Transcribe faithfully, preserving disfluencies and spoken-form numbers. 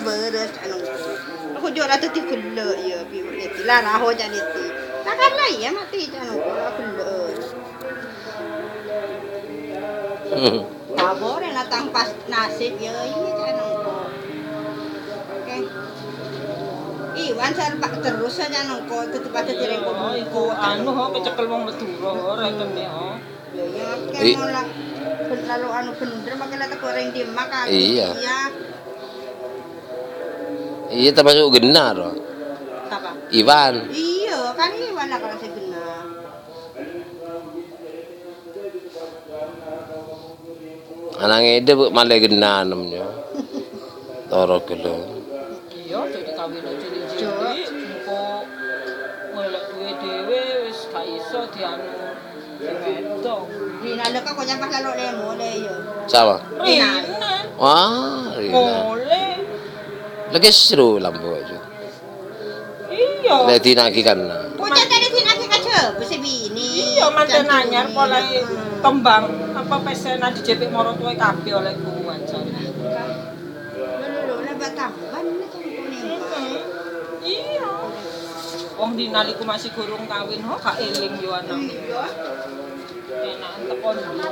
Bârâs, ca' nongko'. Aku jhâ' la dhâddhi ghellâ', iyâ, bi' Eti la raho, ca' Eti. Takar la iyâ matè, ca' nongko', la ghellâ'. Aporè la tang pas nasib, iyâ, iyâ, ca' nongko'. Oke. Iwan sè pa-, terros, ca' nongko', tetep padâ Iyâ, direngko' iku bungko, ca' anu, ho, nongko'. Kecekel wong Madhurâ, ho, rèkenne, ho. Iyâ, iyâ, oke, I- mon la ben-, lalo anu bhendher, makè la teggu' orèng dimma, kaget, Iyâ. iyâ. Iyâ, termasuk ghenna, ro. Sapa? Iwan. Iyâ, kan Iwan la kala sè ghenna. Ana' ngèdhâ, Bu, malè ghenna nem, ya. Toro ghellâ'. Iyâ, dhâddhi kawin aja Cuk. Engko' golek duit dhewe wis gak iso dianu. Sing wedok. Rina lho kok nyampa lalo lemo le yo. Sapa? Rina. Wah, Rina. Mole. Lagi seru lampu aja. Iya. Le dinagi kan. Bocah tadi dinagi aja, besi bini. Iya, mantan anyar pola tembang apa pesen di J P Moro tuwe kabeh oleh kuwan jare. Lho, lho, lho, lah, Mbak, tampan, ini kan kok nembak. Mm-mm. Iya. Wong di naliku masih gurung kawin, ho, gak eling yo anak. Iya. Enakan tekon yo.